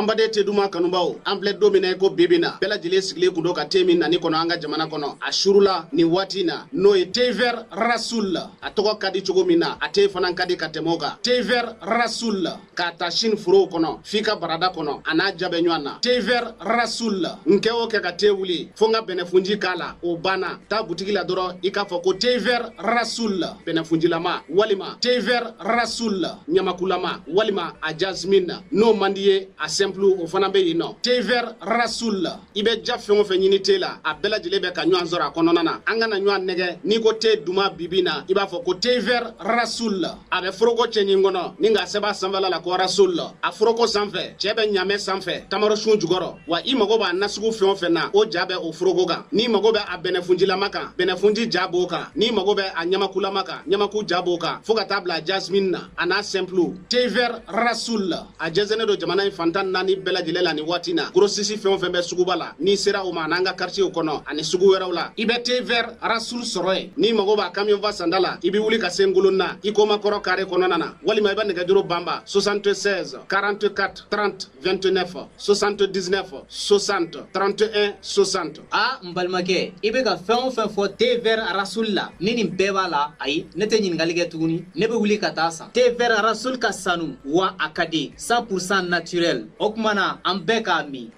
An baden te duman kanubaw, an filɛ don min na i ko bi bi na, bɛɛ lajɛlen sigilen kun don ka te min nani kɔnɔ an ka jamana kɔnɔ. A surula nin waati in na, n'o ye thé vert Rasoul. A tɔgɔ ka di cogo min na, a te fana ka di ka tɛmɛ o kan. Thé vert Rasoul, k'a ta Chine forow kɔnɔ f'i ka barada kɔnɔ, a n'a ja bɛ ɲɔgɔn na. Thé vert Rasoul, n kɛ o kɛ ka te wuli fo n ka bɛnɛfunji k'a la, o banna. Taa butigi la dɔrɔn i k'a fɔ ko thé vert Rasoul bɛnɛfunjilama, walima thé vert Rasoul ɲamakulama, walima a jasmine. N'o man di ye, a simple o fana bɛ yen nɔ. Thé vert Rasoul, i bɛ ja fɛn o fɛn ɲini te la, a bɛɛ lajɛlen bɛ ka ɲɔgɔn sɔrɔ a kɔnɔna na. An kana ɲɔgɔn nɛgɛ, n'i ko te duman bibi na, i b'a fɔ ko thé vert Rasoul. A bɛ foroko cɛɲi kɔnɔ ni k'a sɛbɛn a sanfɛla la ko Rasoul. A foroko sanfɛ, cɛ bɛ ɲamɛ sanfɛ tamarosun jukɔrɔ. Wa i mago b'a nasugu fɛn o fɛn na, o ja bɛ o foroko kan. N'i mago bɛ a bɛnɛfunjilama kan, bɛnɛfunji ja b'o kan. N'i mago bɛ a ɲamakulama kan, ɲamaku ja b'o kan, fo ka taa bila jasmine na, a n'a simple. Thé vert Rasoul, a jɛnsɛnnen don jamana in fan 14 bɛɛ lajɛlen la nin waati na. Grossiste fɛn o fɛn bɛ suguba la, n'i sera o ma, an'an ka quartier kɔnɔ ani sugu wɛrɛw la, i bɛ thé vert Rasoul sɔrɔ yen. N'i mago b'a camion fa sanda la, i bɛ wuli ka se Ngolonna Ikoma kɔrɔ carré kɔnɔna na, walima i bɛ nɛgɛjuru banba 76 44 30 29 79 60 31 60. Aa n balimakɛ, i bɛ ka fɛn o fɛn fɔ thé vert Rasoul la, ni nin bɛɛ b'a la, ayi, ne tɛ ɲininkali kɛ tuguni, ne bɛ wuli ka taa san. Thé vert Rasoul ka sanu wa a ka di, 100% naturel. O tuma na an bɛɛ k'a min.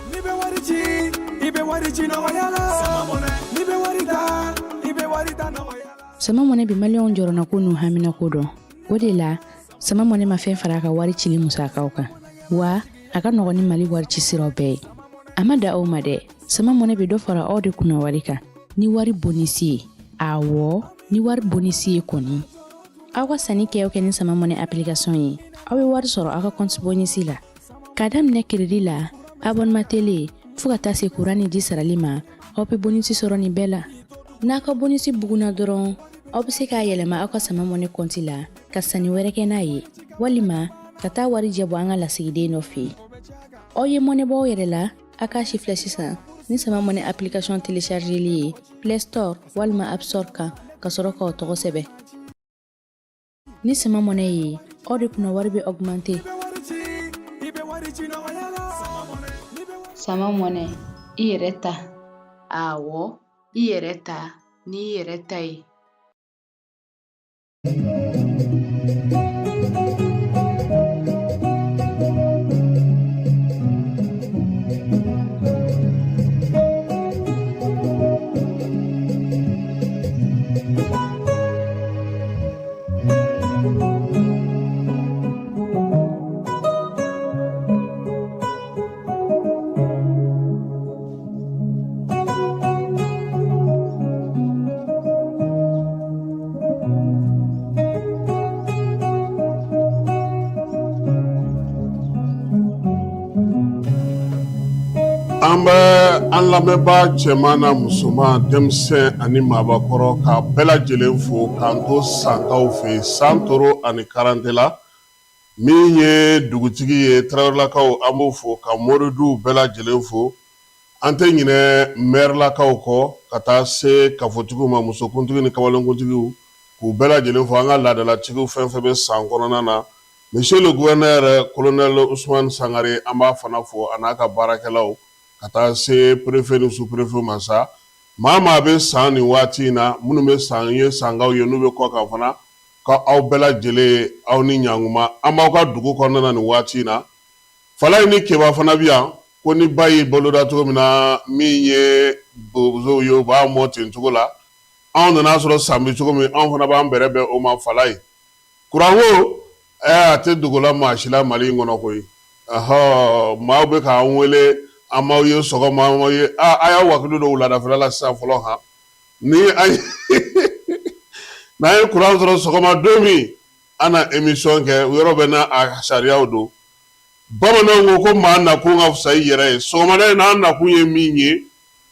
N'i bɛ wari ci, i bɛ wari ci nɔgɔya la. N'i bɛ wari ta, i bɛ wari ta nɔgɔya la. Sama Money bɛ maliyɛnw jɔrɔnako n'u haminako dɔn. O de la, Sama Money ma fɛn fara a ka wari cili musakaw kan, wa a ka nɔgɔn ni Mali wari ci siraw bɛɛ ye. A ma da o ma dɛ, Sama Money bɛ dɔ fara aw de kunna wari kan ni wari bonisi ye. Awɔ, ni wari bonisi ye kɔni. Aw ka sanni kɛ o kɛ ni Sama Money application ye, aw bɛ wari sɔrɔ aw ka compte bonisi la. K'a daminɛ crédit la, abonnement télé, fo ka taa se kuran ni ji sarali ma, aw bɛ bonisi sɔrɔ nin bɛɛ la. N'a ka bonisi bugunna dɔrɔn, aw bɛ se k'a yɛlɛma aw ka Sama Money compte la ka sanni wɛrɛ kɛ n'a ye, walima ka taa wari jɛ bɔ an ka lasigiden dɔ fɛ yen. Aw ye mɔnɛ bɔ aw yɛrɛ la, a k'a sifilɛ sisan ni Sama Money application téléchargeli ye Play Store walima App Store kan, ka sɔrɔ k'aw tɔgɔ sɛbɛn. Ni Sama Money ye, aw de kunna wari bɛ augmenter. Sama Money, i yɛrɛ ta. Awɔ, i yɛrɛ ta n'i yɛrɛ ta ye. An bɛ an lamɛnbaa cɛman n'a musoman, denmisɛn ani maabakɔrɔ, ka bɛɛ lajɛlen fo k'an to Sankaw fɛ yen, Santoro ani Karantela. Min ye dugutigi ye Tarawelelakaw, an b'o fo ka Moriduw bɛɛ lajɛlen fo. An tɛ ɲinɛ mɛrilakaw kɔ ka taa se kafotigiw ma, musokuntigi ni kamalenkuntigiw, k'u bɛɛ lajɛlen fo. An ka laadalatigiw fɛn fɛn bɛ San kɔnɔna na, monsieur le gouverneur colonel Ousmane Sangare, an b'a fana fo a n'a ka baarakɛlaw, ka taa se préfet ni sous-préfet ma. Sa maa maa bɛ San nin waati in na, minnu bɛ San ye Sankaw ye, n'u bɛ kɔ kan fana, ka aw bɛɛ lajɛlen, aw ni ɲankuma. An b'aw ka dugu kɔnɔna na nin waati in na. Falayi ni Keba fana bɛ yan ko ni ba y'i baloda cogo min na, min ye bozow ye, u b'a mɔ ten cogo la. Anw nana sɔrɔ San bɛ cogo min, anw fana b'an bɛrɛ bɛn o ma. Falayi, kuranko a tɛ dogola maa si la Mali in kɔnɔ koyi. Ɔhɔ, maaw bɛ k'an wele, an m'aw ye sɔgɔma, an m'aw ye. A y'aw hakili don wuladafɛla la sisan fɔlɔ han. Ni an n'an ye kuran sɔrɔ sɔgɔma don min, an na émission kɛ. Yɔrɔ bɛ n'a a sariyaw don. Bamananw ko ko maa nakun ka fisa i yɛrɛ ye. Sɔgɔmada in na, an nakun ye min ye,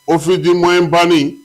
Office du Moyen Bani,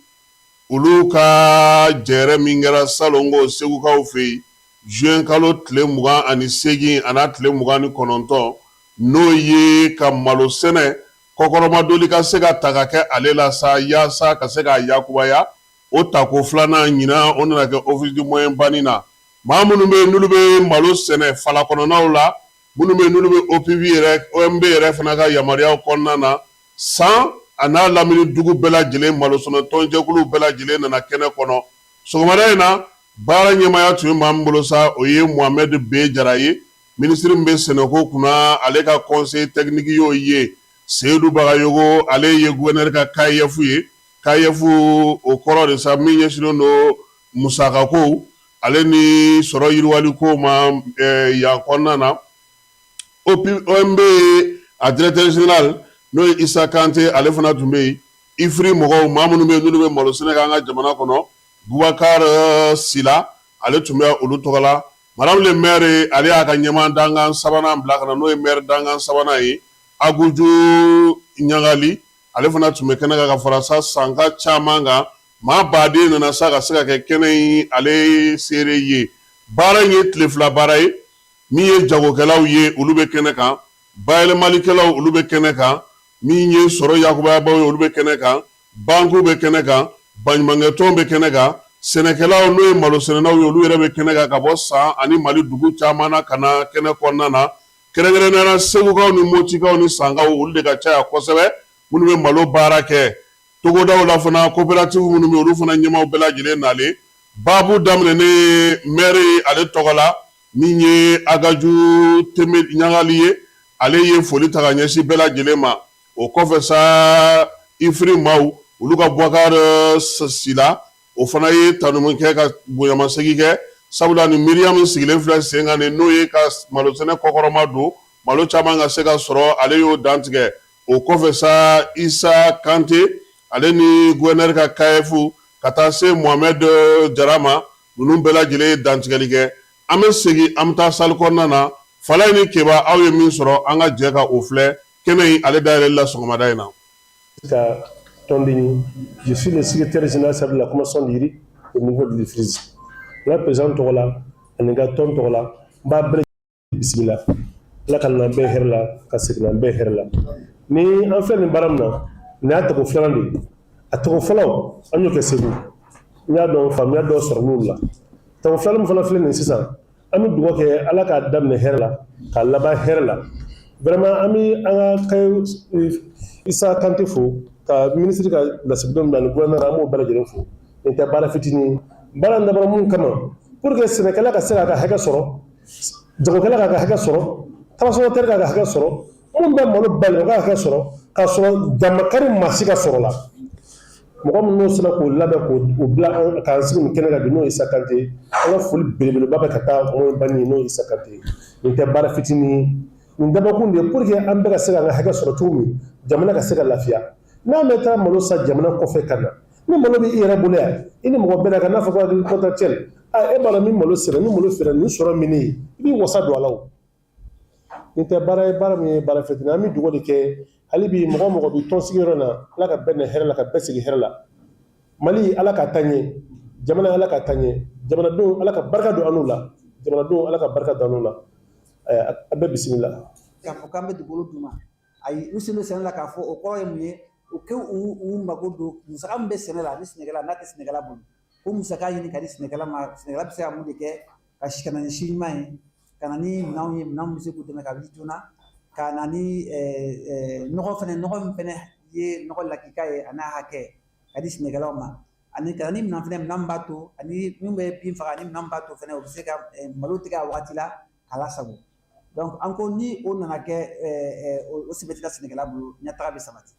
olu ka jɛrɛ min kɛra salon ko Segukaw fɛ yen juin kalo tile 28 an'a tile 29, n'o ye ka malo sɛnɛ. Kɔkɔrɔmadoli ka se ka ta ka kɛ ale la sa yaasa ka se k'a yakubaya. O tako filanan ɲinan, o nana kɛ Office du Moyen Bani na. Maa minnu bɛ yen n'olu bɛ malo sɛnɛ fala kɔnɔnaw la, minnu bɛ yen n'olu bɛ OPV yɛrɛ, OMB yɛrɛ fana ka yamaruyaw kɔnɔna na, San a n'a lamini dugu bɛɛ lajɛlen malosɛnɛ tɔnjɛkuluw bɛɛ lajɛlen nana kɛnɛ kɔnɔ sɔgɔmada in na. Baara ɲɛmaaya tun ye maa min bolo sa, o ye Mohamed B Jara ye, minisiri min bɛ sɛnɛko kunna, ale ka conseiller technique y'o ye. Seyidu Bagayogo, ale ye gouverneur ka CAEF ye. CAEF, o kɔrɔ de sa, min ɲɛsinnen don musakakow ale ni sɔrɔ yiriwaliko ma yan kɔnɔna na. OMB a directeur général, n'o ye Isa Kante, ale fana tun bɛ yen. IFRI mɔgɔw, maa minnu bɛ yen n'olu bɛ malo sɛnɛ kɛ an ka jamana kɔnɔ, Bubakar Sila, ale tun bɛ olu tɔgɔ la. Madame le maire, ale y'a ka ɲɛmaa dankan sabanan bila ka na, n'o ye maire dankan sabanan ye, Aguju Ɲagali, ale fana tun bɛ kɛnɛ kan ka fara sa sanka caman kan. Maa baden nana sa ka se ka kɛ kɛnɛ in ale seere ye. Baara in ye tile 2 baara ye. Min ye jagokɛlaw ye, olu bɛ kɛnɛ kan. Bayɛlɛmalikɛlaw, olu bɛ kɛnɛ kan. Min ye sɔrɔ yakubayabaaw ye, olu bɛ kɛnɛ kan. Bankiw bɛ kɛnɛ kan, baɲumankɛtɔnw bɛ kɛnɛ kan, sɛnɛkɛlaw, n'o ye malosɛnɛnaw ye, olu yɛrɛ bɛ kɛnɛ kan ka bɔ San ani Mali dugu caman na ka na kɛnɛ kɔnɔna na. Kɛrɛnkɛrɛnnenya la, Segukaw ni Motikaw ni Sankaw, olu de ka caya kosɛbɛ, minnu bɛ malo baara kɛ togodaw la fana. Coopérative minnu bɛ, olu fana ɲɛmaaw bɛɛ lajɛlen nalen. Baabu daminɛnen maire ale tɔgɔ la, min ye Agaju Teme Ɲagali ye, ale ye foli ta ka ɲɛsin bɛɛ lajɛlen ma. O kɔfɛ sa, IFRI maaw, olu ka Bubakar Sila, o fana ye tanuni kɛ ka bonyamasegin kɛ, sabula ni miiriya min sigilen filɛ sen kan nin, n'o ye ka malosɛnɛ kɔkɔrɔma don, malo caman ka se ka sɔrɔ, ale y'o dantigɛ. O kɔfɛ sa, Isa Kante, ale ni gouverneur ka CAEF, ka taa se Mohamed Jara ma, ninnu bɛɛ lajɛlen ye dantigɛli kɛ. An bɛ segin, an bɛ taa salle kɔnɔna na. Falaye ni Keba, aw ye min sɔrɔ, an ka jɛ ka o filɛ kɛnɛ in ale dayɛlɛli la sɔgɔmada in na. Ka tɔnden ye, je suis le secrétaire général de la commission du riz au niveau de l'UFRIZ. N ka président tɔgɔ la ani n ka tɔn tɔgɔ la, n b'a bɛɛ bisimila. Ala ka na bɛɛ hɛrɛ la, ka segin na bɛɛ hɛrɛ la. Ni an filɛ nin baara min na, nin y'a tako filanan de ye. A tako fɔlɔ, an y'o kɛ Segu. N y'a dɔn faamuya dɔ sɔrɔ n'olu la. Tako filanan min fana filɛ nin sisan, an bɛ dugawu kɛ Ala k'a daminɛ hɛrɛ la k'a laban hɛrɛ la. Vraiment, an bɛ an ka Isa Kante fo, ka minisiri ka lasigidenw bila ani gouverneur, an b'o bɛɛ lajɛlen fo. Nin tɛ baara fitinin ye. Baara in dabɔra mun kama? Pour que sɛnɛkɛla ka se k'a ka hakɛ sɔrɔ, jagokɛla k'a ka hakɛ sɔrɔ, transformateur k'a ka hakɛ sɔrɔ, minnu bɛ malo bayɛlɛma k'a hakɛ sɔrɔ, k'a sɔrɔ damakari maa si ka sɔrɔ la. Mɔgɔ minnu sera k'o labɛn k'o bila k'an sigi nin kɛnɛ kan bi, n'o ye Isa Kante ye, an ka foli belebeleba bɛ ka taa Moyen Bani ye, n'o ye Isa Kante ye. Nin tɛ baara fitinin ye. Nin dabɔkun de ye pour que an bɛɛ ka se k'an ka hakɛ sɔrɔ cogo min, jamana ka se ka lafiya. N'an bɛ taa malo san jamana kɔfɛ ka na, ni malo bɛ i yɛrɛ bolo yan, i ni mɔgɔ bɛnna kan n'a fɔ ko agri contractuel, a e b'a dɔn min malo sɛnɛ, ni malo feere, nin sɔrɔ min ye, i b'i wasa don a la. O nin tɛ baara ye, baara min ye baara fitinin. An bɛ dugawu de kɛ hali bi, mɔgɔ mɔgɔ bɛ tɔn sigiyɔrɔ na, Ala ka bɛɛ na hɛrɛ la, ka bɛɛ sigi hɛrɛ la. Mali, Ala ka taa ɲɛ. Jamana, Ala ka taa ɲɛ. Jamanadenw, Ala ka barika don an n'u la. Jamanadenw, Ala ka barika don an n'u la. A bɛɛ bisimila. K'a fɔ k'an bɛ dugukolo d'u ma, ayi, u sen don sɛnɛ la. K'a fɔ o kɔrɔ ye mun ye? U k'u u mago don musaka min bɛ sɛnɛ la, ni sɛnɛkɛla n'a tɛ sɛnɛkɛla bolo, ko musaka ɲini ka di sɛnɛkɛla ma. Sɛnɛkɛla bɛ se ka mun de kɛ? Ka na ni si ɲuman ye, ka na ni minɛnw ye, minɛn min bɛ se k'u dɛmɛ ka wuli joona, ka na ni nɔgɔ fɛnɛ, nɔgɔ min fɛnɛ ye nɔgɔ lakika ye, a n'a hakɛ ka di sɛnɛkɛlaw ma, ani ka na ni minɛn fɛnɛ, minɛn min b'a to ani min bɛ bin faga, ani minɛn min b'a to fɛnɛ u bɛ se ka malo tigɛ a wagati la k'a lasago. Donc an ko ni o nana kɛ, o sɛbɛtira sɛnɛkɛla bolo, ɲɛtaga bɛ sabati,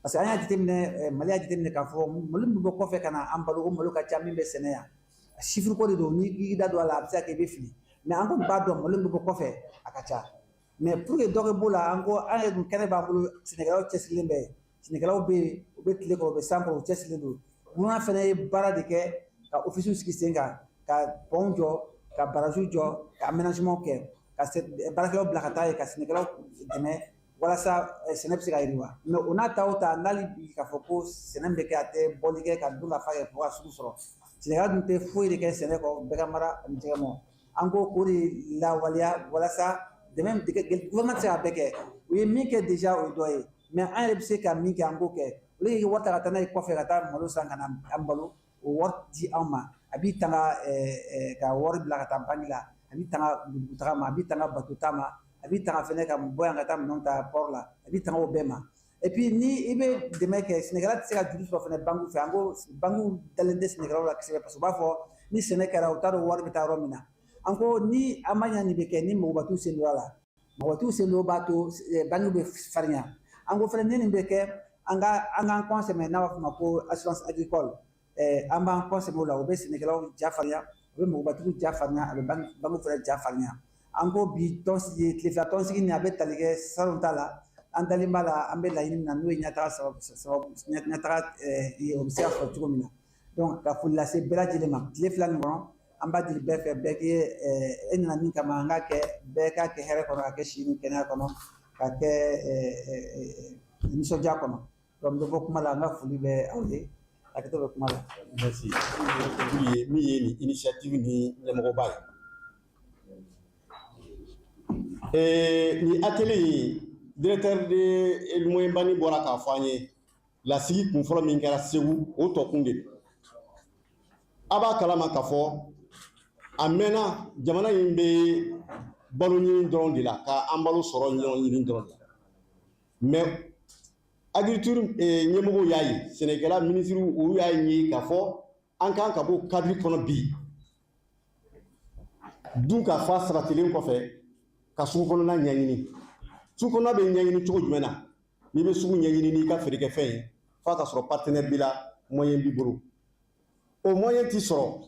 parce que an y'a jateminɛ, Mali y'a jateminɛ k'a fɔ malo min bɛ bɔ kɔfɛ ka na an balo, o malo ka ca min bɛ sɛnɛ yan. Chiffre ko de don, ni i da don a la, a bɛ se ka kɛ i bɛ fili, mais an kɔni b'a dɔn malo min bɛ bɔ kɔfɛ, a ka ca. Mais pour que dɔ ka b'o la, an ko an yɛrɛ dun kɛnɛ b'an bolo, sɛnɛkɛlaw cɛsirilen bɛ, sɛnɛkɛlaw bɛ yen, u bɛ tile kɔrɔ, u bɛ san kɔrɔ, u cɛsirilen don. Gouvernement fana ye baara de kɛ ka office sigi sen kan, ka pont jɔ, ka barrage jɔ, ka aménagement kɛ, ka baarakɛlaw bila ka taa yen ka sɛnɛkɛlaw dɛmɛ walasa sɛnɛ bɛ se ka yiriwa. Mais o n'a ta o ta, n'hali bi k'a fɔ ko sɛnɛ bɛ kɛ, a tɛ bɔli kɛ ka dun ka fa kɛ fo ka sugu sɔrɔ. Sɛnɛkɛla dun tɛ foyi de kɛ sɛnɛ kɔ, bagan mara ani jɛgɛ mɔ. An ko k'o de lawaleya walasa dɛmɛ, gouvernement tɛ se k'a bɛɛ kɛ. U ye min kɛ déjà, o ye dɔ ye. Mais an yɛrɛ bɛ se ka min kɛ, an k'o kɛ. Au lieu k'i wari ta ka taa n'a ye kɔfɛ ka taa malo san ka na an balo, o wari di anw ma. A b'i tanga ka wari bila ka taa banque la, a b'i tanga dugutaga ma, a b'i tanga bateau ta ma, a b'i tanga fɛnɛ ka bɔ yan ka taa minɛnw ta port la, a b'i tanga o bɛɛ ma. Et puis ni i bɛ dɛmɛ kɛ, sɛnɛkɛla tɛ se ka juru sɔrɔ fɛnɛ banque fɛ. An ko banque dalen tɛ sɛnɛkɛlaw la kosɛbɛ, parce que u b'a fɔ ni sɛnɛ kɛra, u t'a dɔn wari bɛ taa yɔrɔ min na. An ko ni an ma ɲa nin bɛ kɛ ni mɔgɔbatiw sen don a la, mɔgɔtiw sen don b'a to banque bɛ farinya. An ko fɛnɛ ni nin bɛ kɛ, an ka an k'an kɔn sɛmɛ, n'a b'a fɔ o ma ko assurance agricole, an b'an kɔ sɛmɛ o la. O bɛ sɛnɛkɛlaw ja farinya, o bɛ mɔgɔbatigiw ja farinya, a bɛ banque fɛnɛ ja farinya. An ko bi tɔn sigi, tile 2 tɔnsigi nin, a bɛ tali kɛ salon ta la. An dalen b'a la, an bɛ laɲini min na, n'o ye ɲɛtaga sababu ɲɛtaga ye, o bɛ se ka sɔrɔ cogo min na. Donc ka foli lase bɛɛ lajɛlen ma. Tile 2 nin kɔnɔ, an b'a deli bɛɛ fɛ, bɛɛ k'i e nana min kama, an k'a kɛ, bɛɛ k'a kɛ hɛrɛ kɔnɔ, ka kɛ si ni kɛnɛya kɔnɔ, ka kɛ nisɔndiya kɔnɔ. Donc n bɛ bɔ kuma la, n ka foli bɛ aw ye, hakɛto bɛ kuma la. Merci. Ye min ye nin initiative ni ɲɛmɔgɔba ye. Nin atelier in, directeur de moyen bani bɔra k'a fɔ an ye, lasigi kun fɔlɔ min kɛra Segu, o tɔ kun de don. A b'a kalama k'a fɔ a mɛnna, jamana in bɛ balo ɲini dɔrɔn de la, ka an balo sɔrɔ ɲɔgɔn ɲini dɔrɔn de la. Mais agriculture ɲɛmɔgɔw y'a ye, sɛnɛkɛla minisiriw, olu y'a ye k'a fɔ an kan ka bɔ cadre kɔnɔ bi, dun ka fa sabatilen kɔfɛ, ka sugu kɔnɔna ɲɛɲini. Sugu kɔnɔna bɛ ɲɛɲini cogo jumɛn na? N'i bɛ sugu ɲɛɲini n'i ka feerekɛfɛn ye, f'a ka sɔrɔ partenaire b'i la, moyen b'i bolo. O moyen ti sɔrɔ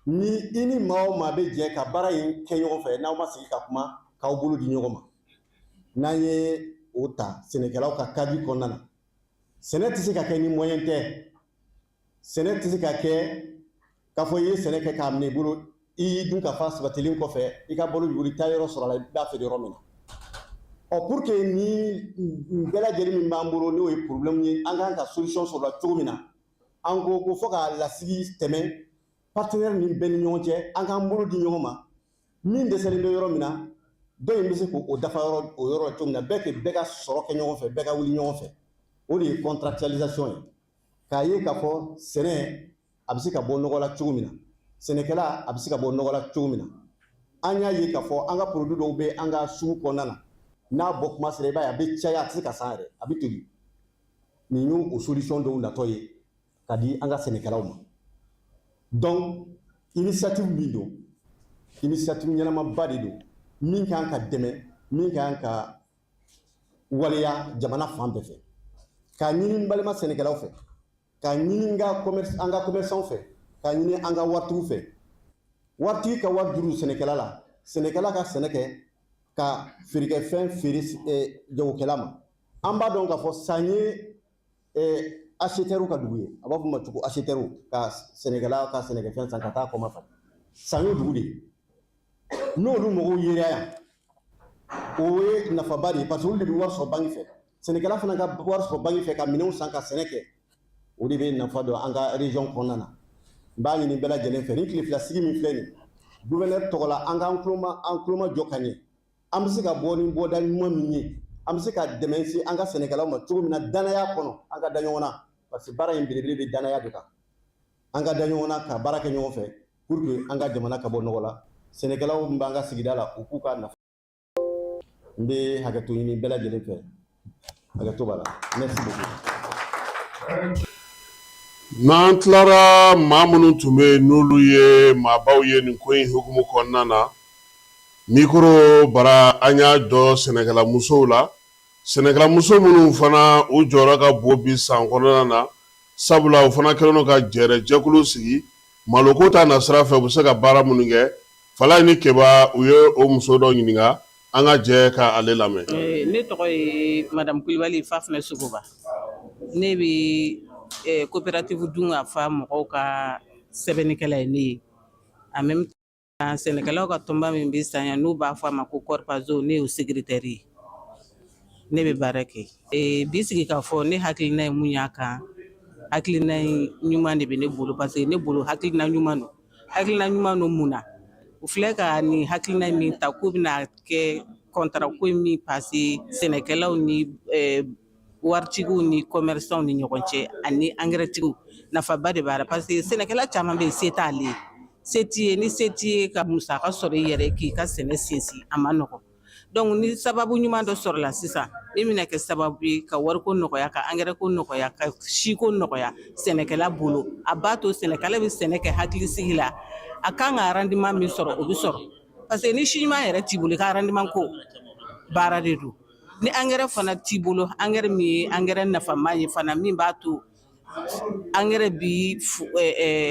ni i ni maa o maa bɛ jɛ ka baara in kɛ ɲɔgɔn fɛ, n'aw ma sigi ka kuma k'aw bolo di ɲɔgɔn ma. N'an ye o ta sɛnɛkɛlaw ka cadre kɔnɔna na, sɛnɛ tɛ se ka kɛ ni moyen tɛ. Sɛnɛ tɛ se ka kɛ k'a fɔ i ye sɛnɛ kɛ k'a minɛ i bolo, i y'i dun ka fa sabatilen kɔfɛ, i ka balo b'i bolo, i taa yɔrɔ sɔrɔ a la, i b'a feere yɔrɔ min na. Ɔ, pour que ni nin bɛɛ lajɛlen min b'an bolo, n'o ye problème ye, an kan ka solution sɔrɔ la cogo min na, an ko ko fo ka lasigi tɛmɛ partenaire ni bɛɛ ni ɲɔgɔn cɛ, an k'an bolo di ɲɔgɔn ma. Min dɛsɛlen bɛ yɔrɔ min na, dɔ in bɛ se k'o dafa yɔrɔ o yɔrɔ la cogo min na, bɛɛ kɛ bɛɛ ka sɔrɔ kɛ ɲɔgɔn fɛ, bɛɛ ka wuli ɲɔgɔn fɛ. O de ye contractualisation ye, k'a ye k'a fɔ sɛnɛ a bɛ se ka bɔ nɔgɔ la cogo min na, sɛnɛkɛla a bɛ se ka bɔ nɔgɔ la cogo min na. An y'a ye k'a fɔ an ka produit dɔw bɛ an ka sugu kɔnɔna na, n'a bɔ kuma sera, i b'a ye a bɛ caya, a tɛ se ka san yɛrɛ, a bɛ toli. Nin y'o solution dɔw natɔ ye ka di an ka sɛnɛkɛlaw ma. Donc initiative min don, initiative ɲɛnamaba de don, min kan ka dɛmɛ, min kan ka waleya jamana fan bɛɛ fɛ, k'a ɲini n balima sɛnɛkɛlaw fɛ, k'a ɲini n ka commerce, an ka commerçant fɛ, k'a ɲini an ka waritigiw fɛ. Waritigi ka wari juru sɛnɛkɛla la, sɛnɛkɛla ka sɛnɛ kɛ ka feerekɛfɛn feere jagokɛla ma. An b'a dɔn k'a fɔ san ye acheteur ka dugu ye, a b'a fɔ ma cogo acheteur ka sɛnɛkɛla ka sɛnɛkɛfɛn san ka taa kɔma falen. San y'o dugu de ye. N'olu mɔgɔw yera yan, o ye nafaba de ye, parce que olu de bɛ wari sɔrɔ banque fɛ. Sɛnɛkɛla fana ka wari sɔrɔ banque fɛ ka minɛnw san ka sɛnɛ kɛ, o de bɛ nafa don an ka région kɔnɔna na. N b'a ɲini bɛɛ lajɛlen fɛ, ni tile 2 sigi min filɛ nin, gouverneur tɔgɔ la, an k'an tuloma, an tuloma jɔ ka ɲɛ. An bɛ se ka bɔ ni bɔda ɲuman min ye, an bɛ se ka dɛmɛ se an ka sɛnɛkɛlaw ma cogo min na, danaya kɔnɔ, an ka da ɲɔgɔn na, parce que baara in belebele bɛ danaya de kan. An ka da ɲɔgɔn na ka baara kɛ ɲɔgɔn fɛ pour que an ka jamana ka bɔ nɔgɔ la. Sɛnɛkɛlaw min b'an ka sigida la, u k'u ka nafa. N bɛ hakɛto ɲini bɛɛ lajɛlen fɛ, hakɛto b'a la. Merci beaucoup. N'an tilara, maa minnu tun bɛ yen, n'olu ye maabaw ye nin ko in hukumu kɔnɔna na, mikoro bara, an y'a jɔ sɛnɛkɛla musow la, sɛnɛkɛla muso minnu fana u jɔyɔrɔ ka bon bi san kɔnɔna na, sabula u fana kɛlen don ka jɛrɛ jɛkulu sigi maloko ta nasira fɛ, u bɛ se ka baara minnu kɛ. Falaye ni Keba, u ye o muso dɔ ɲininka, an ka jɛ ka ale lamɛn. Ne tɔgɔ ye Madame Kulibali Fafunɛ Sogoba. Ne bɛ coopérative dun ka fa mɔgɔw ka sɛbɛnnikɛla ye. Ne ye en même temps sɛnɛkɛlaw ka tɔnba min bɛ san yan, n'u b'a fɔ a ma ko Corpazo, ne y'o secrétaire ye. Ne bɛ baara kɛ. Bi sigi k'a fɔ, ne hakilina ye mun y'a kan, hakilina ɲuman de bɛ ne bolo, parce que ne bolo hakilina ɲuman don. Hakilina ɲuman don mun na? U filɛ ka nin hakilina min ta k'u bɛna kɛ contrat ko min passé sɛnɛkɛlaw ni waritigiw ni commerçants ni ɲɔgɔn cɛ ani angɛrɛtigiw, nafaba de b'a la, parce que sɛnɛkɛla caman bɛ yen, se t'ale ye, se t'i ye. Ni se t'i ye ka musaka sɔrɔ i yɛrɛ k'i ka sɛnɛ sinsin, a ma nɔgɔn. Donc ni sababu ɲuman dɔ sɔrɔla sisan min bɛna kɛ sababu ye ka wariko nɔgɔya, ka angɛrɛko nɔgɔya, ka siko nɔgɔya sɛnɛkɛla bolo, a b'a to sɛnɛkɛla bɛ sɛnɛ kɛ hakilisigi la. A kan ka rendement min sɔrɔ, o bɛ sɔrɔ, parce que ni si ɲuman yɛrɛ t'i bolo, i ka rendement ko baara de don. Ni angɛrɛ fana t'i bolo, angɛrɛ min ye angɛrɛ nafama ye fana, min b'a to angɛrɛ bi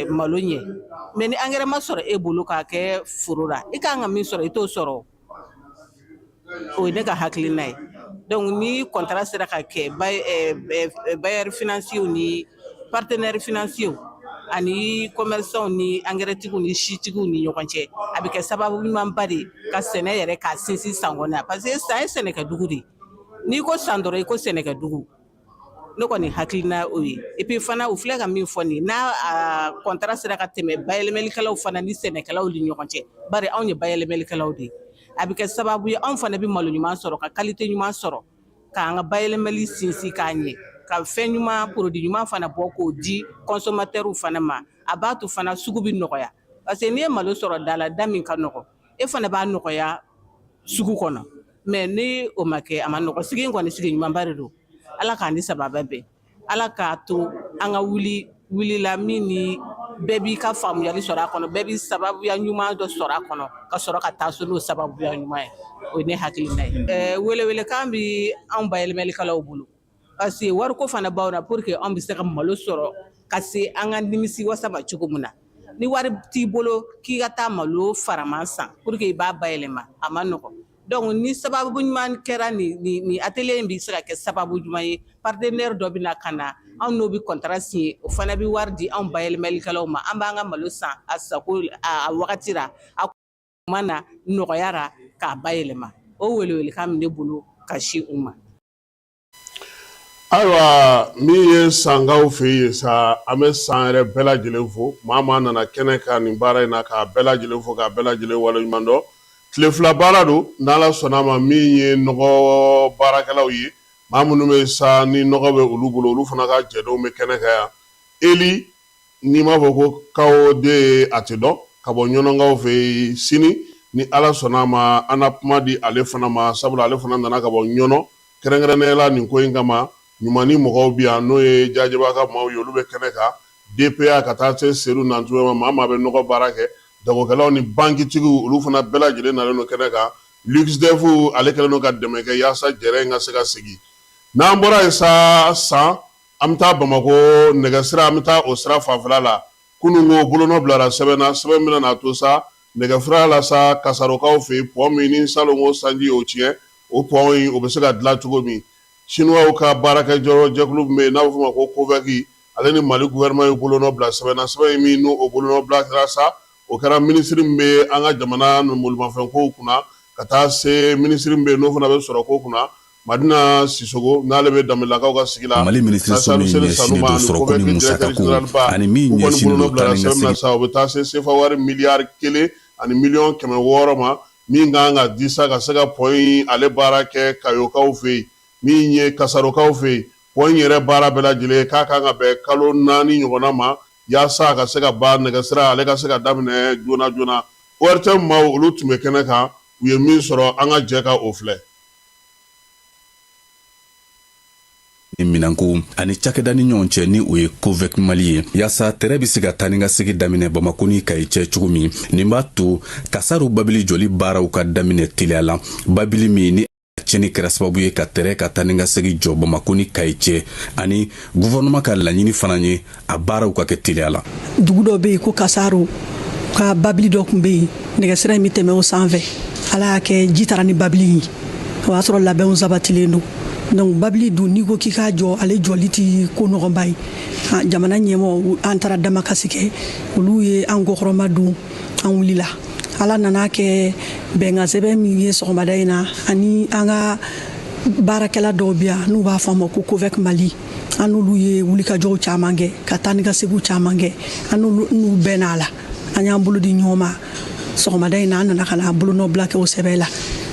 malo ɲɛ, mais ni angɛrɛ ma sɔrɔ e bolo k'a kɛ foro la, i kan ka min sɔrɔ, i t'o sɔrɔ. O ye ne ka hakilina ye. Donc ni contrat sera ka kɛ bailleurs financiers ni partenaires financiers ani commerçants ni angɛrɛtigiw ni sitigiw ni ɲɔgɔn cɛ, a bɛ kɛ sababu ɲumanba de ye ka sɛnɛ yɛrɛ k'a sinsin San kɔnɔ yan, parce que San ye sɛnɛkɛdugu de ye. N'i ko San dɔrɔn, i ko sɛnɛkɛdugu. Ne kɔni hakilina o ye. Et puis fana, u filɛ ka min fɔ nin, n'a a contrat sera ka tɛmɛ bayɛlɛmalikɛlaw fana ni sɛnɛkɛlaw ni ɲɔgɔn cɛ, bari anw ye bayɛlɛmalikɛlaw de ye, a bɛ kɛ sababu ye anw fana bɛ malo ɲuman sɔrɔ, ka qualité ɲuman sɔrɔ, k'an ka bayɛlɛmali sinsin k'a ɲɛ, ka fɛn ɲuman, produit ɲuman fana bɔ k'o di consommateurs fana ma. A b'a to fana sugu bɛ nɔgɔya, parce que n'i ye malo sɔrɔ da la, da min ka nɔgɔn, e fana b'a nɔgɔya sugu kɔnɔ. Mais ni o ma kɛ, a ma nɔgɔ. Sigi in kɔni, sigi ɲumanba de don. Ala k'an ni sababa bɛn, Ala k'a to an ka wuli wulila min ni bɛɛ b'i ka faamuyali sɔrɔ a kɔnɔ, bɛɛ b'i sababuya ɲuman dɔ sɔrɔ a kɔnɔ, ka sɔrɔ ka taa so n'o sababuya ɲuman ye. O ye ne hakilina ye. Welewelekan bi anw bayɛlɛmalikɛlaw bolo, parce que wariko fana b'aw na, pour que anw bɛ se ka malo sɔrɔ ka se an ka nimisi wasa ma cogo min na. Ni wari t'i bolo k'i ka taa malo faraman san pour que i b'a bayɛlɛma, a ma nɔgɔn. Donc ni sababu ɲuman kɛra, ni atelier in bɛ se ka kɛ sababu ɲuman ye, partenaire dɔ bɛ na ka na, anw n'o bɛ contrat signer, o fana bɛ wari di anw bayɛlɛmalikɛlaw ma, an b'an ka malo san a sago a wagati la, a kuma na nɔgɔya la k'a bayɛlɛma. O welewelekan min ne bolo ka si u ma. Ayiwa, min ye Sankaw fɛ yen sa, an bɛ San yɛrɛ bɛɛ lajɛlen fo. Maa maa nana kɛnɛ kan nin baara in na, k'a bɛɛ lajɛlen fo, k'a bɛɛ lajɛlen waleɲuman dɔn. Tile 2 baara don, n'Ala sɔnna a ma. Min ye nɔgɔ baarakɛlaw ye, maa minnu bɛ sa ni nɔgɔ bɛ olu bolo, olu fana ka jɛdenw bɛ kɛnɛ kan yan. Eli, n'i m'a fɔ ko kawo den, a tɛ dɔn ka bɔ Ɲɔnɔnkaw fɛ yen. Sini ni Ala sɔnna a ma, an na kuma di ale fana ma, sabula ale fana nana ka bɔ Ɲɔnɔ kɛrɛnkɛrɛnnenya la nin ko in kama. Ɲuman ni mɔgɔw bi yan, n'o ye Jajeba ka maaw ye, olu bɛ kɛnɛ kan. DPA ka taa se Sedu Nantume ma, maa maa bɛ nɔgɔ baara kɛ, jagokɛlaw ni bankitigiw, olu fana bɛɛ lajɛlen nalen don kɛnɛ kan. Luxdef, ale kɛlen don ka dɛmɛ kɛ yaasa jɛrɛ in ka se ka sigi. N'an bɔra yen sa, San, an bɛ taa Bamakɔ nɛgɛsira, an bɛ taa o sira fanfɛla la. Kunun ko bolonɔ bilara sɛbɛn na, sɛbɛn bɛna n'a to sa nɛgɛfura la sa Kasarokaw fɛ yen, pont min ni salon ko sanji y'o tiɲɛ, o pont in, o bɛ se ka dilan cogo min. Chinois ka baarakɛ jɛkulu min bɛ yen n'a bɛ f'o ma ko COVEC, ale ni Mali gouvernement ye bolonɔ bila sɛbɛn na. Sɛbɛn in min n'o o bolonɔ bila kɛra sa, o kɛra minisiri min bɛ an ka jamana bolimafɛn kow kunna, ka taa se minisiri min bɛ yen n'o fana bɛ sɔrɔ ko kunna, Madina Sisoko, n'ale bɛ Danbelelakaw ka sigi la. Mali minisiriso min ɲɛsinnen don sɔrɔko ni musakako ani min ɲɛsinnen don taa ni ka segin sa, o bɛ taa se sefa wari miliyari 1 ani miliyɔn 600 ma, min kan ka di sa ka se ka pont in ale baara kɛ Kayokaw fɛ yen, min ye Kasarokaw fɛ yen. Pont in yɛrɛ baara bɛɛ lajɛlen k'a kan ka bɛn kalo 4 ɲɔgɔnna ma, yaasa a ka se ka ban, nɛgɛsira ale ka se ka daminɛ joona joona. ORTM maaw, olu tun bɛ kɛnɛ kan, u ye min sɔrɔ, an ka jɛ ka o filɛ. Minɛnko ani cakɛda ni ɲɔgɔn cɛ, ni o ye COVEC Mali ye, yaasa tɛrɛn bɛ se ka taa ni ka segin daminɛ Bamako ni Kayi cɛ cogo min. Nin b'a to Kasaro babili jɔli baaraw ka daminɛ teliya la, babili min ni tiɲɛni kɛra sababu ye ka tɛrɛn ka taa ni ka segin jɔ Bamako ni Kayi cɛ, ani gouvernement ka laɲini fana ye a baaraw ka kɛ teliya la. Dugu dɔ bɛ yen ko Kasaro, ka babili dɔ tun bɛ yen, nɛgɛsira in bɛ tɛmɛ o sanfɛ. Ala y'a kɛ, ji taara ni babili ye. O y'a sɔrɔ labɛnw sabatilen don. Donc babili dun, n'i ko k'i k'a jɔ, ale jɔli ti ko nɔgɔnba ye. Jamana ɲɛmɔgɔ, an taara damakasi kɛ, olu ye an kɔkɔrɔma don, an wulila. Ala nana kɛ, bɛnkan sɛbɛn min ye sɔgɔmada in na, ani an ka baarakɛla dɔw bɛ yan n'u b'a fɔ a ma ko COVEC Mali, an n'olu ye wulikajɔw caman kɛ, ka taa ni ka seginw caman kɛ, an n'u bɛnna a la. An y'an bolo di ɲɔgɔn ma sɔgɔmada in na, an nana ka na bolonɔ bila kɛ o sɛbɛn la.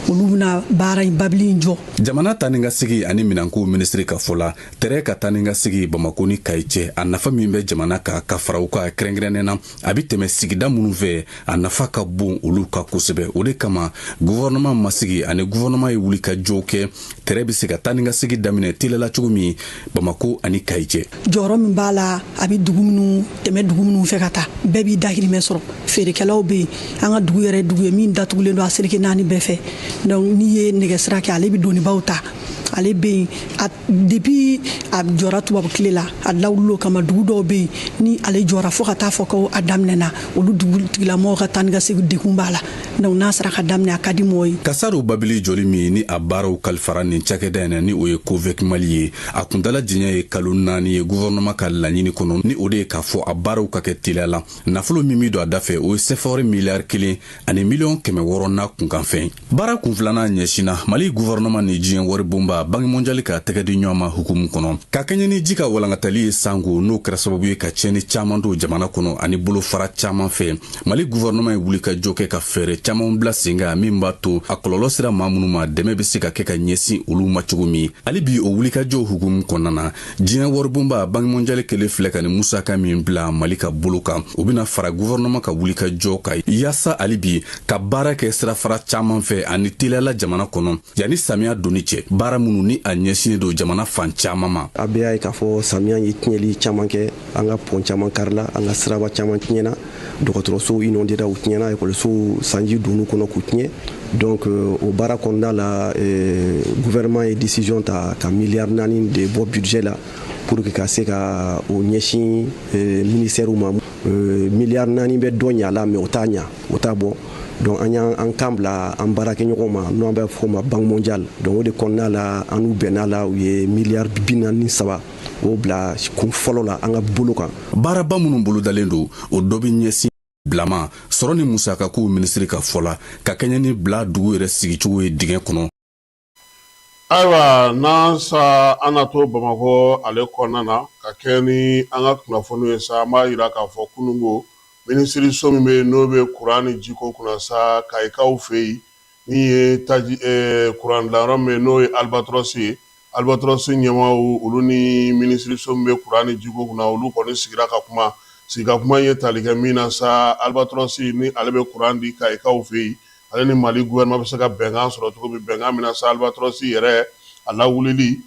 Olu bɛna baara in, babili in jɔ. Jamana taa ni ka segi ani minɛnkow minisiri ka fɔ la, tɛrɛn ka taa ni ka segi Bamako ni Kayi cɛ, a nafa min bɛ jamana kan ka fara u kan, kɛrɛnkɛrɛnnen na a bɛ tɛmɛ sigida minnu fɛ, a nafa ka bon olu kan kosɛbɛ. O de kama gouvernement ma sigi ani gouvernement ye wuli ka jɔ kɛ, tɛrɛn bɛ se ka taa ni ka segi daminɛ teliya la cogo min Bamako ani Kayi cɛ. Jɔyɔrɔ min b'a la, a bɛ dugu minnu tɛmɛ, dugu minnu fɛ ka taa, bɛɛ b'i dahirimɛ sɔrɔ. Feerekɛlaw bɛ yen. An ka dugu yɛrɛ, dugu ye min datugulen don a seleke naani bɛɛ fɛ. Donc n'i ye nɛgɛsira kɛ, ale bɛ donibaw ta. Ale bɛ yen depuis a jɔra tubabu tile la, a lawulil'o kama. Dugu dɔw bɛ yen, ni ale jɔra fo ka taa fɔ ko a daminɛna, olu dugutigilamɔgɔw ka taa ni ka segin degun b'a la. Donc n'a sera ka daminɛ, a ka di mɔgɔ ye. Kasaro babili jɔli min ni a baaraw kalifara nin cakɛda in na, ni o ye Covec Mali ye, a kuntala janya ye kalo 4 ye gouvernement ka laɲini kɔnɔ, ni o de ye k'a fɔ a baaraw ka kɛ teliya la. Nafolo min bɛ don a da fɛ, o ye sefawari miliyari 1 ani miliyɔn 600 n'a kunkanfɛn. Baara kun filanan ɲɛsinna Mali gouvernement ni diɲɛ waribonba Banque mondiale ka tɛgɛ di ɲɔgɔn ma hukumu kɔnɔ, ka kɛɲɛ ni ji ka walangatali ye sango, n'o kɛra sababu ye ka tiɲɛni caman don jamana kɔnɔ ani bolofara caman fɛ. Mali gouvernement ye wuli ka jɔ kɛ ka fɛɛrɛ caman bila sen kan min b'a to a kɔlɔlɔ sera maa minnu ma, dɛmɛ bɛ se ka kɛ ka ɲɛsin olu ma cogo min. Hali bi o wulikajɔ hukumu kɔnɔna na, diɲɛ waribonba Banque mondiale kelen filɛ ka ni musaka min bila Mali ka bolo kan, o bɛna fara gouvernement ka wulikajɔ kan yaasa hali bi ka baara kɛ sirafara caman fɛ ani teliyala jamana kɔnɔ yanni samiya donni cɛ, baara minnu ni a ɲɛsinnen don jamana fan caman ma. A bɛɛ y'a ye k'a fɔ samiya ye tiɲɛli caman kɛ. An ka pɔn caman karila, an ka siraba caman tiɲɛna, dɔgɔtɔrɔsow inondera, u tiɲɛna, ekɔlisow sanji donn'u kɔnɔ k'u tiɲɛ. Donc o baara kɔnɔna la, gouvernement ye décision ta ka miliyari 4 de bɔ budget la pour que ka se ka o ɲɛsin ministère ma. Miliyari 4 bɛ dɔ ɲa la, mais o t'a ɲa, o t'a bɔ. Donc an y'an kan bila an baarakɛɲɔgɔnw ma, n'an b'a fɔ o ma Banque mondiale. Donc o de kɔnɔna la, an n'u bɛnna la, u ye miliyari 43 o bila kun fɔlɔ la an ka bolo kan. Baaraba minnu bolodalen don, o dɔ bɛ ɲɛsin bilama sɔrɔ ni musakakow minisiri ka fɔ la, ka kɛɲɛ ni bila dugu yɛrɛ sigicogo ye dingɛ kɔnɔ. Ayiwa, n'an sa an na to Bamakɔ ale kɔnɔna na ka kɛ ni an ka kunnafoniw ye sa, an b'a yira k'a fɔ kununko minisiriso min bɛ yen, n'o bɛ kuran ni jiko kunna sa, Kayikaw fɛ yen, min ye taji kuran dilanyɔrɔ min bɛ yen, n'o ye Albatros ye, Albatros ɲɛmaaw, olu ni minisiriso min bɛ kuran ni jiko kunna, olu kɔni sigira ka kuma. Sigi ka kuma ye tali kɛ min na sa, Albatros ni ale bɛ kuran di Kayikaw fɛ yen, ale ni Mali gouvernement bɛ se ka bɛnkan sɔrɔ cogo min, bɛnkan min na sa, Albatros yɛrɛ a lawulili,